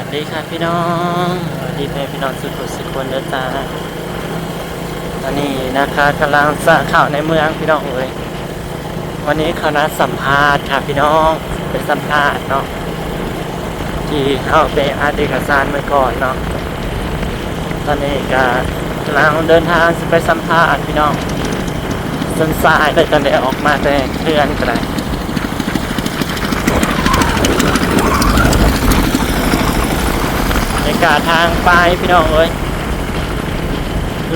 ສະຫວັດດີຄ່ະພີ່ນ້ອງ ສະຫວັດດີພໍ່ແມ່ພີ່ນ້ອງສຸກຄົນເດີຈ້າ. ຕອນນີ້ນາຄາກຳລັງຈະເຂົ້າໃນເມືອງພີ່ນ້ອງເອີຍ. ວັນນີ້ເຂົານັດສຳພາດຄ່ະພີ່ນ້ອງ ໄປສຳພາດເນາະ ທີ່ເຮົາໄປອັດເອກະສານມື້ກ່ອນເນາະ. ຕອນນີ້ກະກຳລັງເດີນທາງຊິໄປສຳພາດພີ່ນ້ອງ. ສົນສາຍໄດ້ ຕອນໄດ້ອອກມາແຕ່ເຮືອນກະໄດ້. ບັນຍາກາດທາງໄປພີ່ນ້ອງເອີຍ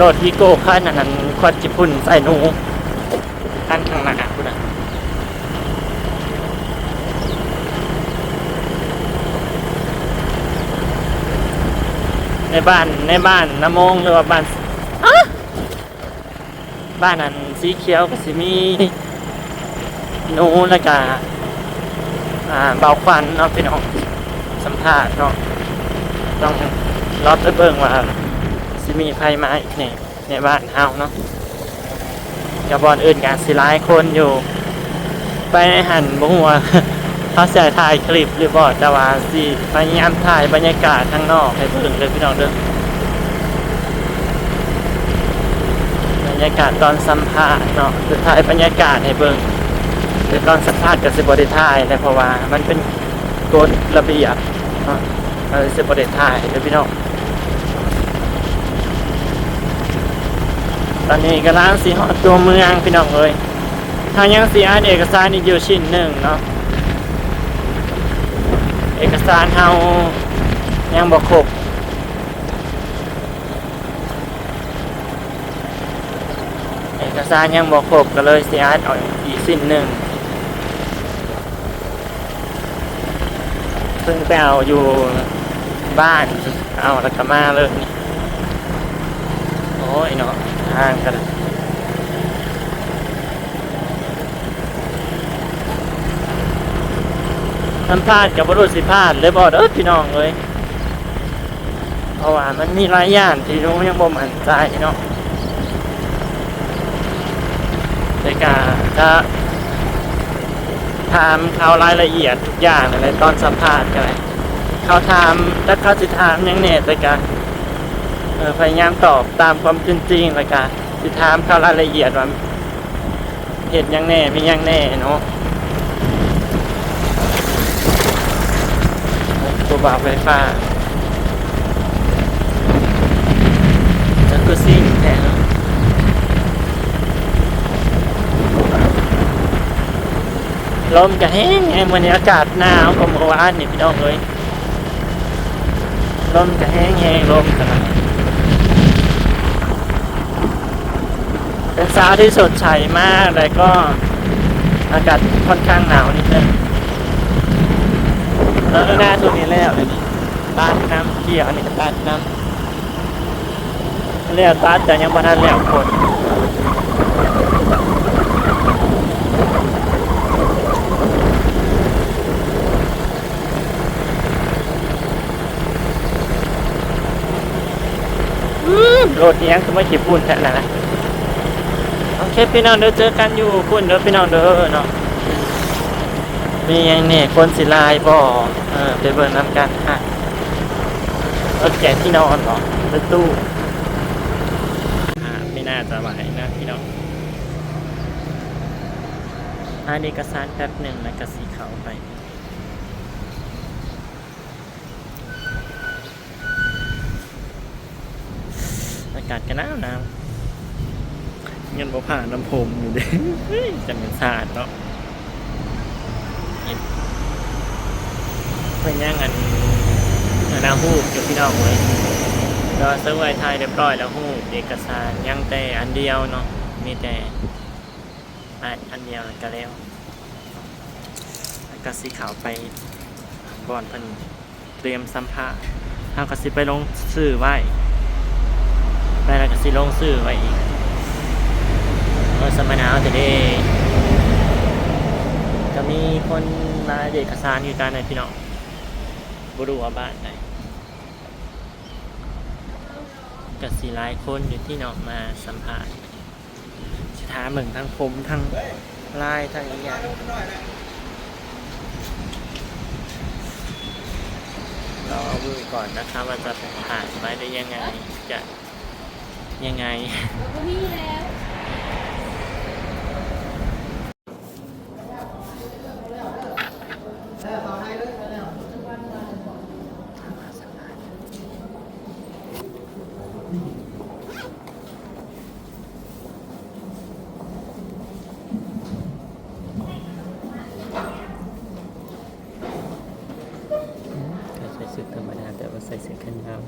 ລົດວີໂກ້ຄັນອັນນັ້ນຄວັດຂີ້ຝຸ່ນໃສ່ໜູ ຄັນຂ້າງໜ້າພຸ້ນນະ. ໃນບ້ານ ໃນບ້ານນາມົງ ຫຼືວ່າບ້ານ ບ້ານອັນສີຂຽວກະຊິມີໜູ ແລ້ວກະ ອ່າ ບ່າວຂວັນເນາະພີ່ນ້ອງ ສຳພາດເນາະ. ຕ້ອງລໍໄປເບິ່ງວ່າຊິມີໃຜມາອີກແດ່ໃນບ້ານເຮົາເນາະ. ກະບ່ອນອື່ນກະຊິຫຼາຍຄົນຢູ່ ໄປໃນຫັ້ນບໍ່ຮູ້ວ່າເຂົາຊິໃຫ້ຖ່າຍຄລິບຫຼືບໍ່ ແຕ່ວ່າຊິພະຍາຍາມຖ່າຍບັນຍາກາດທາງນອກໃຫ້ເບິ່ງເດີພີ່ນ້ອງເດີ. ບັນຍາກາດຕອນສຳພາດເນາະ ຊິຖ່າຍບັນຍາກາດໃຫ້ເບິ່ງ ແຕ່ຕອນສຳພາດກະຊິບໍ່ໄດ້ຖ່າຍແຫຼະ ເພາະວ່າມັນເປັນກົດລະບຽບເນາະ ເຮົາຊິບໍ່ໄດ້ຖ່າຍເດີພີ່ນ້ອງ. ຕອນນີ້ກຳລັງຊິຮອດຕົວເມືອງພີ່ນ້ອງເອີຍ. ເຮົາຍັງຊິອັດເອກະສານອີກຢູ່ຊິ້ນໜຶ່ງເນາະ ເອກະສານເຮົາຍັງບໍ່ຄົບ ເອກະສານຍັງບໍ່ຄົບ ກະເລີຍຊິອັດເອົາອີກຊິ້ນໜຶ່ງ. ເພິ່ງໄປເອົາຢູ່ບ້ານ ເອົາແລ້ວກະມາເລີຍນີ້. ໂອ້ຍເນາະ ທາງກະໄດ້ ສຳພາດກະບໍ່ຮູ້ຊິພາດຫຼືບໍ່ເດີພີ່ນ້ອງເອີຍ. ເພາະວ່າມັນມີຫຼາຍຢ່າງທີ່ໜູຍັງບໍ່ໝັ້ນໃຈເນາະ ແຕ່ກະຈະຖາມເຂົາລາຍລະອຽດທຸກຢ່າງນັ້ນແຫຼະ ຕອນສຳພາດກະໄດ້. ເຂົາຖາມ ຈັກເຂົາຊິຖາມຫຍັງແດ່ ແຕ່ກະ ເອີ ພະຍາຍາມຕອບຕາມຄວາມເປັນຈິງ ແລ້ວກະຊິຖາມເຂົາລາຍລະອຽດວ່າ ເຮັດຫຍັງແດ່ ມີຫຍັງແດ່ເນາະ. ໂອ້ ໂຕບ່າວໄຟຟ້າ ຈັກຄືຊິງແທ້ເນາະ. ລົມກະແຮງແຮງ ມື້ນີ້ອາກາດໜາວກວ່າມື້ວານນີ້ພີ່ນ້ອງເອີຍ. ລົມກະແຮງແຮງ ລົມກະ ເປັນເຊົ້າທີ່ສົດໃສມາກ ແລ້ວກໍອາກາດຄ່ອນຂ້າງໜາວນິດໜຶ່ງ. ເອີ ໜ້າຊ່ວງນີ້ແລ້ວ ນີ້ຕັດນຳ ກ່ຽວນີ້ກະຕັດນຳ ແລ້ວຕັດ ແຕ່ຍັງບໍ່ທັນແລ້ວໂພດ. ອືມ ລົດອີ່ຫຍັງຄືມາຂີ້ຝຸ່ນແທ້ລະນະ. ໂອເຄພີ່ນ້ອງເດີ ເຈີກັນຢູ່ພຸ້ນເດີພີ່ນ້ອງເດີເນາະ. ມີຫຍັງແດ່ ຄົນຊິຫຼາຍບໍ່ ເອີ ໄປເບິ່ງນຳກັນ. ຮະ ລົດແຈກທີ່ນອນບໍ ລົດຕູ້ ອາ ມີໜ້າຈະໄຫວນະພີ່ນ້ອງ. ອ່ານເອກະສານແປັບໜຶ່ງ ແລ້ວກະຊິເຂົ້າໄປ. ອາກາດກະໜາວໜາວ ຍັງບໍ່ຜ່ານນ້ຳພົມຢູ່ເດ້ ຈັກແມ່ນຊາດເນາະ. ເພິ່ນຍັງອັນ ອັນນາຮູບຢູ່ພີ່ນ້ອງເອີຍ. ແຕ່ວ່າເຊິ່ງໄວ້ຖ່າຍຮຽບຮ້ອຍແລ້ວ ຮູບເອກະສານຍັງແຕ່ອັນດຽວເນາະ ມີແຕ່ອັນ ອັນດຽວນັ້ນກະແລ້ວ. ແລ້ວກະຊິເຂົ້າໄປບ່ອນເພິ່ນຕຽມສຳພາດ ເຮົາກະຊິໄປລົງຊື່ໄວ້ ໄປແລ້ວກະຊິລົງຊື່ໄວ້ອີກ. ໂອ້ຍ ສະມາໜາວແທ້ເດ້. ກະມີຄົນມາເອກະສານຄືກັນນະພີ່ນ້ອງ ບໍ່ຮູ້ວ່າບ້ານໃດ. ກະຊິຫຼາຍຄົນຢູ່ທີ່ເນາະ ມາສຳພາດ. ຊິຖາມເບິ່ງທັງຜົມ ທັງລາຍ ທັງອີ່ຫຍັງ. ໂອ เราดูก่อนนะคะว่าจะผ่านไหมหรือยังไง จะยังไง ก็ใส่ชุดธรรมดา แต่ว่าใส่เสื้อแขนยาว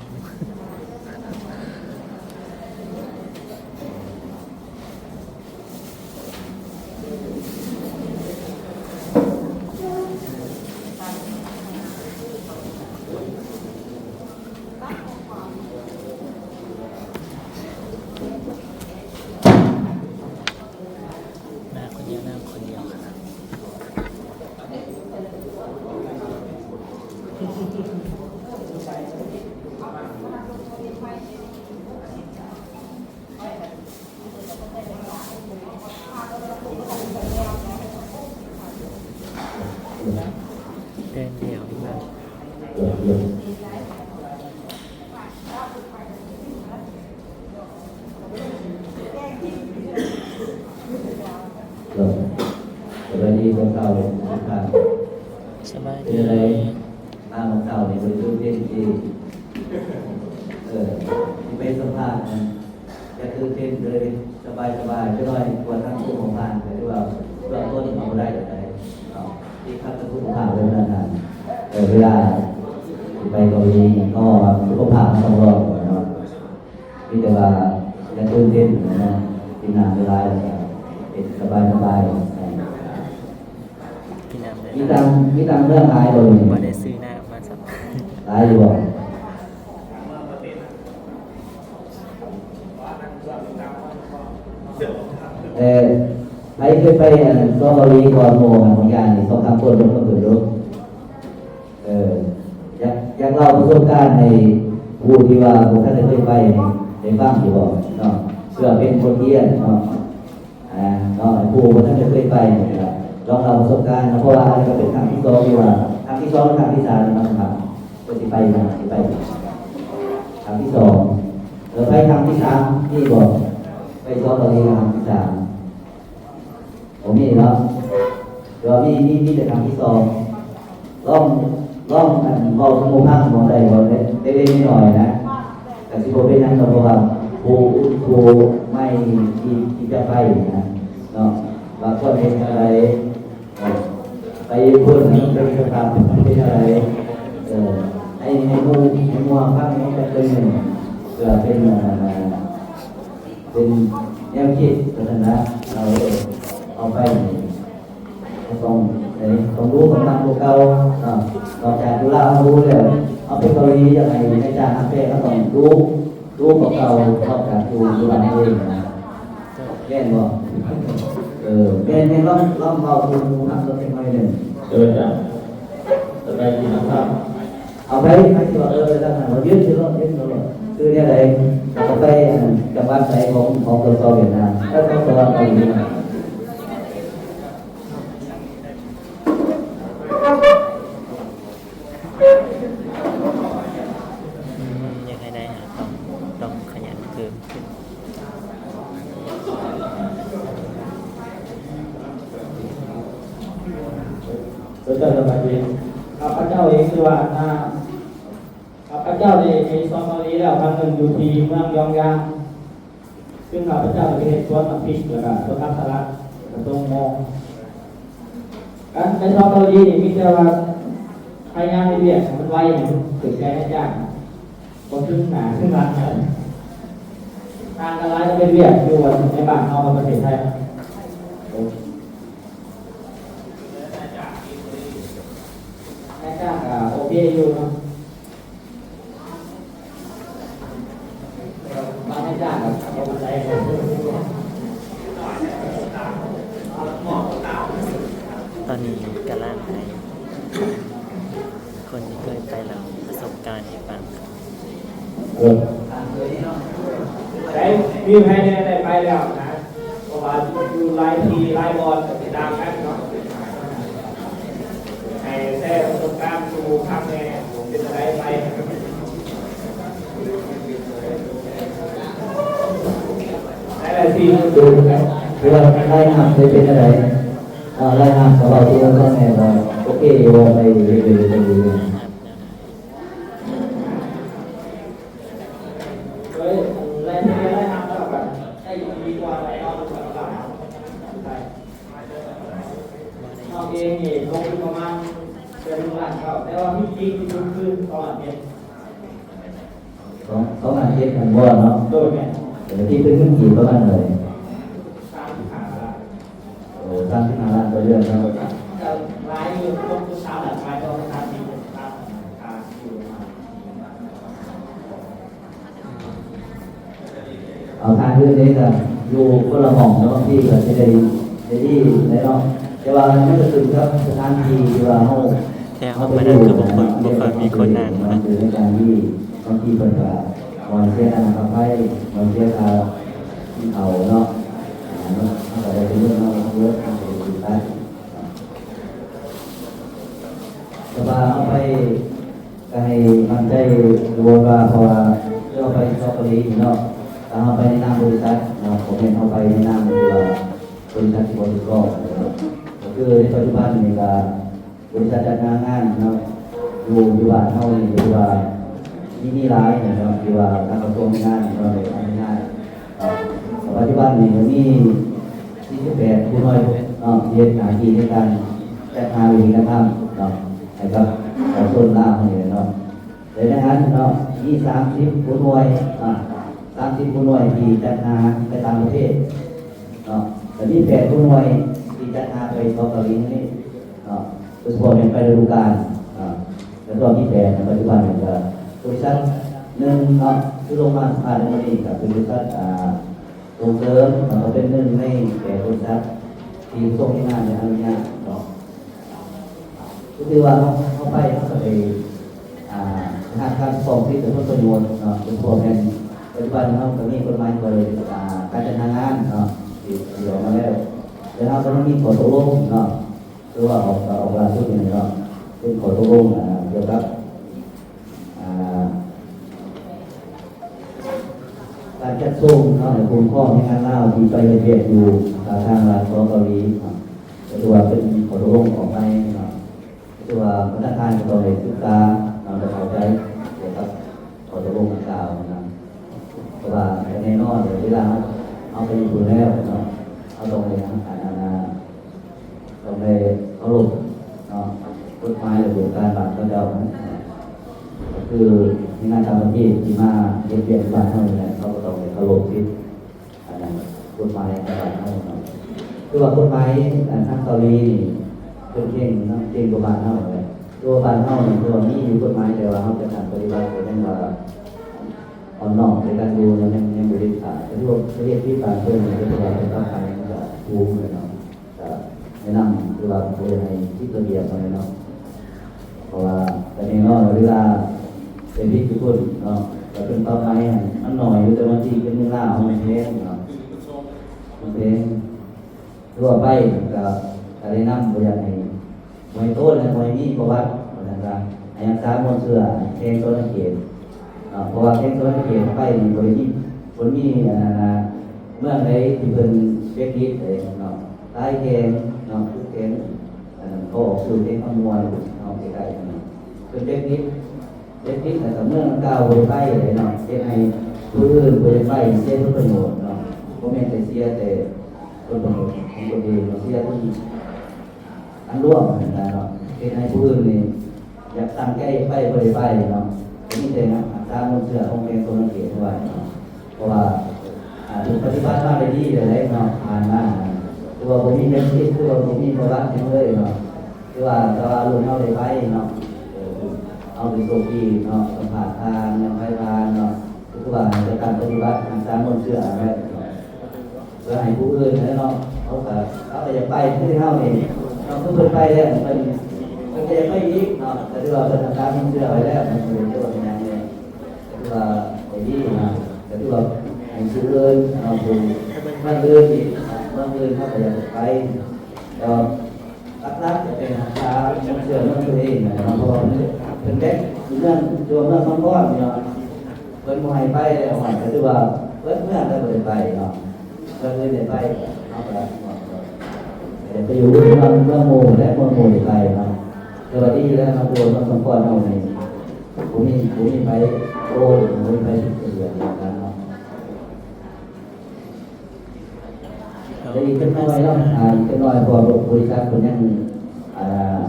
มาคนเดียว นั่งคนเดียวค่ะ เดินเดี่ยวดีกว่า สบายดี สบายดี เป็นจั่งใด มามื้อเช้านี่บ่ได้ตื่นเต้นติ เออ สิไปสัมภาษณ์นะ อย่าตื่นเต้นเลย สบายๆ จักหน่อย กลัวทางผู้บ่ผ่าน ก็ถือว่าเบื้องต้นเอาบ่ได้ปานใดเนาะ ที่คัดสุขภาพไว้นานๆ เออ เวลาสิไปเกาหลีนี่ เขาว่าสุขภาพมันต้องรอดก่อนเนาะ มีแต่ว่าอย่าตื่นเต้นนะ กินน้ำหลายๆ แล้วก็เฮ็ดสบายๆ กินน้ำหลายๆ มีตังค์ มีตังค์เรื่องหลายบ่นี่ บ่ได้ซื้อน้ำมาสัก หลายอยู่บ่ เอ่อ ไผเคยไป อัน เกาหลีก่อนหมู่ บางอย่างนี่ สองสามคน ยกมือขึ้นดู เออ อยาก อยากเล่าประสบการณ์ให้ผู้ที่ว่าบ่ทันได้เคยไปนี่ได้ฟังอยู่บ่เนาะ เพื่อเป็นบทเรียนเนาะ อ่า เนาะ ให้ผู้บ่ทันได้เคยไปนี่ก็ลองเล่าประสบการณ์เนาะ เพราะว่าอันนี้ก็เป็นครั้งที่สอง หรือว่าครั้งที่สอง หรือครั้งที่สามเนาะครับ ก็สิไปนะ สิไปครั้งที่สอง เออ ไปครั้งที่สาม นี่บ่ ไปสองเกาหลีครั้งที่สาม บ่มีเนาะ แต่ว่ามี มี มีแต่ครั้งที่สอง ลอง ลอง อัน เว้าสู่หมู่ฟังบ่ได้บ่ เล็กๆ น้อยๆ นะ ก็สิบ่เป็นหยังดอก เพราะว่าผู้ ผู้ใหม่ที่ ที่จะไปนะ เนาะ ว่าควรเฮ็ดจั่งใด เอ่อ ไปอยู่พุ้นมันเป็นสภาพเป็นจั่งใด เอ่อ ให้ ให้หมู่ ให้หมู่ฟังจักเรื่องหนึ่ง เพื่อเป็น เอ่อ เป็นแนวคิดว่าซั่นนะ เอา เอาไป ก็ต้อง เอ่อ ต้องรู้ต้องนำกว่าเก่าเนาะ นอกจากอยู่ลาวรู้แล้ว เอาไปเกาหลียังไง ในการทำแป้งก็ต้องรู้ รู้กว่าเก่านอกจากอยู่ อยู่บ้านเองนะ แม่นบ่ เออ แม่น แม่น ลอง ลองเว้าสู่หมู่ฟังจักหน่อยหนึ่ง เออ จ้ะ สบายดีนะครับ เอาไป ไปที่ว่า เออ แล้วนั่น เรายืนที่รถ ยืนที่รถ คือเนี่ยอะไร เอาไป อัน จังหวัดไหนของ ของ สส เวียดนาม เออ สส เกาหลีนะ อืม อยากให้ได้ ต้อง ต้องขยันเพิ่มขึ้น ข้าพเจ้าเองชื่อว่าอันนา ข้าพเจ้าได้ไปสองเกาหลีแล้วครั้งหนึ่งอยู่ที่เมืองยองยาง ซึ่งข้าพเจ้าได้ไปเฮ็ดสวนหมากพริก แล้วก็สวนผักสลัด แล้วก็ส่งหม้อ การไปสองเกาหลีนี่มีแต่ว่าพยายามเฮ็ดเวียกให้มันไว ให้มันถืกใจนายจ้าง บ่ถึงหน้าถึงหลังนะ ต่างกันหลายกับเฮ็ดเวียกอยู่ในบ้านเฮากับประเทศไทย นายจ้างก็โอเคอยู่เนาะ ตอนนี้กำลังให้คนที่เคยไปแล้วประสบการณ์ให้ฟัง เออ ได้ มีไผแหน่ได้ไปแล้วนะ เพราะว่าอยู่หลายที่หลายบ่อนก็สิต่างกันเนาะ ให้แชร์ประสบการณ์สู่ฟังแหน่ เป็นจั่งใดไป ຄືວ່າລາຍຮັບໄດ້ເປັນຈັ່ງໃດ? ເອີ ລາຍຮັບກໍເວົ້າສູ່ຟັງແດ່ວ່າໂອເຄຢູ່ບໍ່? ໄດ້ເລື້ອຍໆ ໄດ້ເລື້ອຍໆ. ເອີ ລາຍຮັບເຮົາກໍໄດ້ດີກວ່າຫຼາຍເນາະ. ເຮົາເອງນີ້ລົງທຶນປະມານເດືອນໜຶ່ງລ້ານເກົ້າ ແຕ່ວ່າມີປີທີ່ສຸດຄືສອງລ້ານເຈັດ. ສອງ ສອງລ້ານເຈັດພັນວອນເນາະ. ໂດຍແມ່ນ. ເອີ ທີ່ເປັນເງິນກີບປະມານເທົ່າໃດ? ສາມສິບຫ້າລ້ານ. ໂອ້ ສາມສິບຫ້າລ້ານຕໍ່ເດືອນເນາະ. ກໍຫຼາຍຢູ່ ລົງທຶນສາມລ້ານປາຍ ຕໍ່ສາມສິບ ສາມສິບຫ້າຢູ່. ເອົາ ທາງອື່ນນີ້ກໍຢູ່ຄົນລະຫ້ອງເນາະ ບາງທີກໍຊິໄດ້ ໄດ້ດີແຫຼະເນາະ ແຕ່ວ່າມັນກໍຂຶ້ນກັບສະຖານທີ່ທີ່ວ່າເຮົາ ແຖວເຮົາໄປຢູ່ ມັນຄືບໍ່ຄ່ອຍ ບໍ່ຄ່ອຍມີຄົນນັ່ງນະ ໃນການທີ່ບາງທີເພິ່ນກໍບໍ່ໃຫ້ເສຍຄ່ານ້ຳຄ່າໄຟ ບໍ່ໃຫ້ເສຍຄ່າກິນເຂົ້າເນາະ ເຮົາກໍໄດ້ເປັນເລື່ອງເຮົາເລີຍ ເຮົາກໍໄດ້ຢູ່ໄດ້. ແຕ່ວ່າເຮົາໄປ ກໍໃຫ້ໝັ້ນໃຈໂລດວ່າ ເພາະວ່າເຮົາໄປຊອກເກົາຫຼີນີ້ເນາະ ຖ້າເຮົາໄປໃນນາມບໍລິສັດເນາະ ບໍ່ແມ່ນເຮົາໄປໃນນາມທີ່ວ່າບໍລິສັດທີ່ບໍ່ຖືກຕ້ອງເນາະ. ກໍຄືໃນປັດຈຸບັນນີ້ກໍບໍລິສັດຈັດຫາງານເນາະ ຢູ່ ຢູ່ບ້ານເຮົານີ້ຖືວ່າມີ ມີຫຼາຍເນາະ ທີ່ວ່າທາງກະຊວງແຮງງານເນາະ ໄດ້ອະນຸຍາດເນາະ. ປັດຈຸບັນນີ້ກໍມີ ສີ່ສິບແປດຜູ້ໜ່ວຍເນາະ ທີ່ເຮັດໜ້າທີ່ໃນການຈັດຫາວິທີການທຳເນາະ ໃຫ້ກັບປະຊາຊົນລາວນີ້ແຫຼະເນາະ. ແລະ ໃນຫັ້ນເນາະ ມີສາມສິບຜູ້ໜ່ວຍເນາະ ສາມສິບຜູ້ໜ່ວຍທີ່ຈັດຫາໄປຕ່າງປະເທດເນາະ ແລະ ມີແປດຜູ້ໜ່ວຍທີ່ຈັດຫາໄປຊອກເກົາຫຼີນີ້ເນາະ ໂດຍສະເພາະແມ່ນໄປລະດູການເນາະ. ແລ້ວກໍມີແປດ ປັດຈຸບັນນີ້ກໍບໍລິສັດໜຶ່ງເນາະ ທີ່ລົງມາສະພາໃນມື້ນີ້ ກໍເປັນບໍລິສັດ ອ່າ ສົ່ງເສີມ ແລ້ວກໍເປັນໜຶ່ງໃນແປດບໍລິສັດທີ່ກະຊວງແຮງງານໄດ້ອະນຸຍາດເນາະ. ກໍຖືວ່າເຮົາ ເຮົາໄປ ເຮົາກໍໄດ້ ອ່າ ໄດ້ຮັບການຟ້ອງສິດ ແລະ ຜົນປະໂຫຍດເນາະ ໂດຍສະເພາະແມ່ນປັດຈຸບັນເຮົາກໍມີກົດໝາຍກ່ຽວກັບ ອ່າ ການຈັດຫາງານເນາະ ທີ່ ທີ່ອອກມາແລ້ວ ແລະ ເຮົາກໍຍັງມີຂໍ້ຕົກລົງເນາະ ຄືວ່າອອກ ອອກລ່າສຸດນີ້ເນາະ ເປັນຂໍ້ຕົກລົງ ອ່າ ກ່ຽວກັບ ອ່າ ການຈັດສົ່ງເນາະ ໃຫ້ຄຸ້ມຄອງແຮງງານລາວທີ່ໄປເຮັດວຽກຢູ່ ອ່າ ທາງລັດ ສປ ເກົາຫຼີເນາະ ກໍຖືວ່າເປັນຂໍ້ຕົກລົງອອກໃໝ່ເນາະ ກໍຖືວ່າພະນະນາຄານກໍຕ້ອງໄດ້ສຶກສາເນາະ ແລະ ເຂົ້າໃຈກ່ຽວກັບຂໍ້ຕົກລົງດັ່ງກ່າວນະ ເພາະວ່າແນ່ນອນເວລາເຮົາ ເຮົາໄປຢູ່ພຸ້ນແລ້ວເນາະ ເຮົາຕ້ອງໄດ້ ອັນນັ້ນນະ ຕ້ອງໄດ້ເຄົາລົບເນາະ ກົດໝາຍລະບຽບການບ້ານເຂົາເຈົ້າເນາະ ກໍຄືແຮງງານຕ່າງປະເທດທີ່ມາເຮັດວຽກຢູ່ບ້ານເຮົານີ້ແຫຼະ ເຂົາກໍຕ້ອງໄດ້ເຄົາລົບສິດ ອັນນັ້ນ ກົດໝາຍຂອງບ້ານເຮົາເນາະ. ຄືວ່າກົດໝາຍ ອັນ ທາງເກົາຫຼີນີ້ເພິ່ນເຄັ່ງເນາະ ເກັ່ງກວ່າບ້ານເຮົາແຫຼະ. ຄືວ່າບ້ານເຮົານີ້ ຄືວ່າມີຢູ່ກົດໝາຍ ແຕ່ວ່າເຮົາຈັດຕັ້ງປະຕິບັດກໍຍັງວ່າອ່ອນນ້ອມໃນການຢູ່ ຍັງ ຍັງບໍ່ເດັດຂາດ. ກໍຖືວ່າປະເທດທີ່ຕ່າງເພິ່ນ ກໍຖືວ່າເພິ່ນປັບໃຫ້ມັນກໍສູງແຫຼະເນາະ. ກໍແນະນຳ ຄືວ່າບໍ່ຢາກໃຫ້ຜິດລະບຽບຫັ້ນແຫຼະເນາະ ເພາະວ່າກໍແນ່ນອນວ່າເວລາໄປຜິດຢູ່ພຸ້ນເນາະ ກໍເປັນເປົ້າໝາຍຫັ້ນມັນໜ້ອຍຢູ່ ແຕ່ວ່າທີ່ເປັນເງິນລາວມັນແພງເນາະ ມັນແພງ. ທົ່ວໄປກໍ ກໍແນະນຳ ບໍ່ຢາກໃຫ້ ບໍ່ໃຫ້ໂຕນ ແລະ ບໍ່ໃຫ້ມີປະຫວັດ ວ່າຊັ້ນຊະ ໃຫ້ຮັກສາມູນເຊື້ອແຂວງສະຫວັນນະເຂດເນາະ ເພາະວ່າແຂວງສະຫວັນນະເຂດໄປນີ້ ບໍ່ໄດ້ມີ ບໍ່ມີອັນນັ້ນນະ ເມືອງໃດທີ່ເພິ່ນເກັບເຫັດເດ້ເນາະ ຫຼາຍແຂວງເນາະ ທຸກແຂວງ ອັນນັ້ນ ເຂົາອອກຊື່ແຂວງຄຳມ່ວນເນາະ ໃກ້ໆ ຫັ້ນນະ ເພິ່ນເກັບເຫັດ ເຮັດຜິດແລ້ວກໍເມືອງເກົ່າບໍ່ໄດ້ໄປເລີຍເນາະ ເຮັດໃຫ້ຜູ້ອື່ນບໍ່ຢາກໄປ ເສຍຜົນປະໂຫຍດເນາະ ບໍ່ແມ່ນແຕ່ເສຍແຕ່ຜົນປະໂຫຍດຂອງຕົນເອງເນາະ ເສຍທັງອັນລວມຫັ້ນນະເນາະ ເຮັດໃຫ້ຜູ້ອື່ນນີ້ຢາກຕັ້ງໃຈໄປບໍ່ໄດ້ໄປເນາະ ກໍມີແຕ່ຮັກສາມູນເຊື້ອຂອງແຂວງສະຫວັນນະເຂດເທົ່ານັ້ນເນາະ. ເພາະວ່າ ອ່າ ຖືກປະຕິບັດມາໄດ້ດີແລ້ວເນາະ ຜ່ານມາ ຄືວ່າບໍ່ມີແນວຄິດ ຄືວ່າບໍ່ມີປະຫວັດຫຍັງເລີຍເນາະ ຄືວ່າ ແຕ່ວ່າລຸ້ນເຮົາໄດ້ໄປເນາະ ເອີ ເຮົາໄດ້ໂຊກດີເນາະ ສຳພາດຜ່ານ ນຳໄປຜ່ານເນາະ ຄືວ່າໃຫ້ຈັດຕັ້ງປະຕິບັດຮັກສາມູນເຊື້ອໄວ້ເນາະ ເພື່ອໃຫ້ຜູ້ອື່ນເນາະ ເຂົາກໍ ເຂົາກໍຢາກໄປຄືເຮົານີ້ເນາະ ຄືເພິ່ນໄປແລ້ວ ເພິ່ນ ເພິ່ນກໍຢາກໄປອີກເນາະ ກໍຖືວ່າເພິ່ນຮັກສາມູນເຊື້ອໄວ້ແລ້ວ ເພິ່ນກໍເລີຍບໍ່ເປັນຫຍັງເລີຍ. ກໍຖືວ່າໄປດີນະ ກໍຖືວ່າໃຫ້ຜູ້ອື່ນເນາະ ຜູ້ເມືອງອື່ນອີກເນາະ ເມືອງອື່ນເຂົາກໍຢາກໄປ ແຕ່ວ່າຫຼັກໆຈະເປັນຮັກສາເມືອງຕົວເອງນະເນາະ ເພາະວ່າເພິ່ນ ເພິ່ນແບກເມືອງ ຕົວເມືອງສອງຄອນນີ້ເນາະ ເພິ່ນບໍ່ໃຫ້ໄປແລ້ວ ກໍຖືວ່າເບິດເມືອງແລ້ວບໍ່ໄດ້ໄປເນາະ. ເພິ່ນໄດ້ໄປ ເຮົາກໍ ໄດ້ໄປຢູ່ເມືອງ ເມືອງໝູ່ແຫຼະ ເມືອງໝູ່ໄດ້ໄປເນາະ. ແຕ່ວ່າດີແລ້ວເນາະ ຄືວ່າເມືອງສຳພອນເຮົານີ້ ບໍ່ມີ ບໍ່ມີໃຜໂອ້ ບໍ່ມີໃຜເຫຼືອກັນເນາະ. ແຕ່ອີກຈັກໜ້ອຍເນາະ ອ່າ ອີກຈັກໜ້ອຍ ເພາະວ່າບໍລິສັດເພິ່ນຍັງ ອ່າ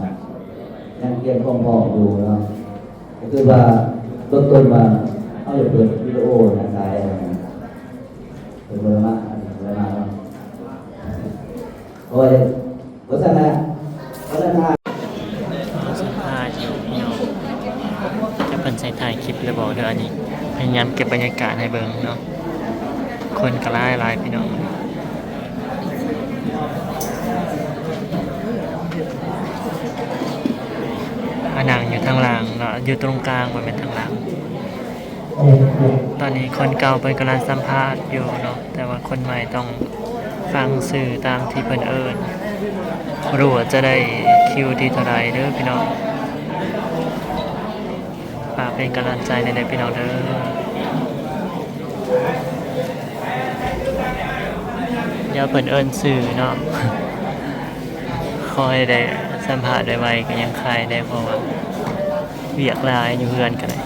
ຍັງກຽມຄວາມພ້ອມຢູ່ເນາະ. ກໍຄືວ່າເບື້ອງຕົ້ນວ່າເຮົາຈະເປີດວິດີໂອນະ ສາຍ ເພິ່ນບໍ່ໄດ້ມາ ບໍ່ໄດ້ມາເນາະ ເພາະວ່າ ເພາະສະນັ້ນ ເພາະສະນັ້ນ ສຳພາດຢູ່ພີ່ນ້ອງ ຈັກເພິ່ນຊິຖ່າຍຄລິບຫຼືບໍ່ເດີ. ອັນນີ້ພະຍາຍາມເກັບບັນຍາກາດໃຫ້ເບິ່ງເນາະ ຄົນກໍຫຼາຍໆ ພີ່ນ້ອງ. ອາ ນັ່ງຢູ່ທາງຫຼັງເນາະ ຢູ່ຕົງກາງ ບໍ່ແມ່ນທາງຫຼັງ. ຕອນນີ້ຄົນເກົ່າເພິ່ນກຳລັງສຳພາດຢູ່ເນາະ ແຕ່ວ່າຄົນໃໝ່ຕ້ອງຟັງຊື່ຕາມທີ່ເພິ່ນເອີ້ນ. ບໍ່ຮູ້ວ່າຈະໄດ້ຄິວທີເທົ່າໃດເດີພີ່ນ້ອງ. ຝາກເປັນກຳລັງໃຈແດ່ເດີພີ່ນ້ອງເດີ. ດຽວເພິ່ນເອີ້ນຊື່ເນາະ. ຂໍໃຫ້ໄດ້ສຳພາດໄວໆ ກໍຍັງໄຄແດ່ ເພາະວ່າວຽກຫຼາຍ ຢູ່ເຮືອນກໍໄດ້.